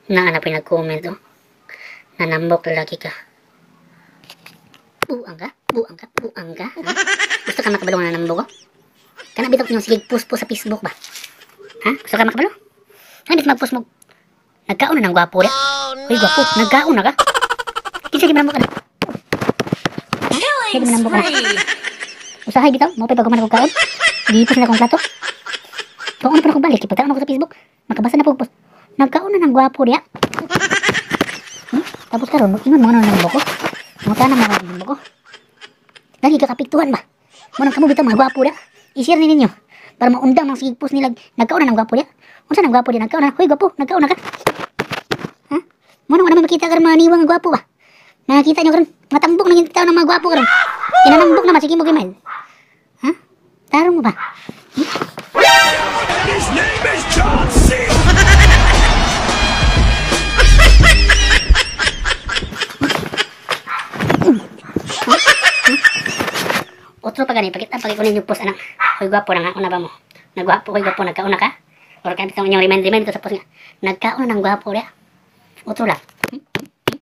Naa na pinag-comment, oh. Nanambok lalaki ka. Buang ka? Buang ka? Buang ka? Ha? Gusto ka makabalo nga nanambok, oh? Kana bitaw yung sige post po sa Facebook ba? Ha? Gusto ka makabalo? Kana bitaw mag-post mo? Nagkaon na ng gwapo ya. Uy, gwapo, nagkaon na ka? Kinsa di manambok ka na? Killing Pwede manambok ka na. spree. Usahay bitaw, mo pa'y pagkuman akong kaon. Gihipos na akong plato. Kung ano pa na akong balik, ipagkaon ako sa Facebook. Makabasa na po post. Nagkaon na ng gwapo diya. Tapos karon, ingon mo ano ng buko. Mo na mga ng buko. Lagi ka kapiktuhan ba? Mo nang kamo bitaw mga gwapo diya. I-share ni ninyo para maundang ang sige post nila nagkaon na ng gwapo diya. Unsa nang gwapo diya nagkaon na? Hoy gwapo, nagkaon na ka. Ha? Mo nang wala man makita karon mga niwang nga gwapo ba? Nakakita niyo karon, matambok na yung tao ng mga gwapo karon. Kinanambok naman sige mo gimay. Ha? Tarong mo ba? His name is John C. Otro pa gani, pakita pa ko ninyo post anang. Hoy gwapo na nga, una ba mo? Nagwapo, hoy gwapo, nagkauna ka? Or kaya bitong inyong remind, remind ito sa post nga. Nagkauna ng gwapo diya. Otro lang.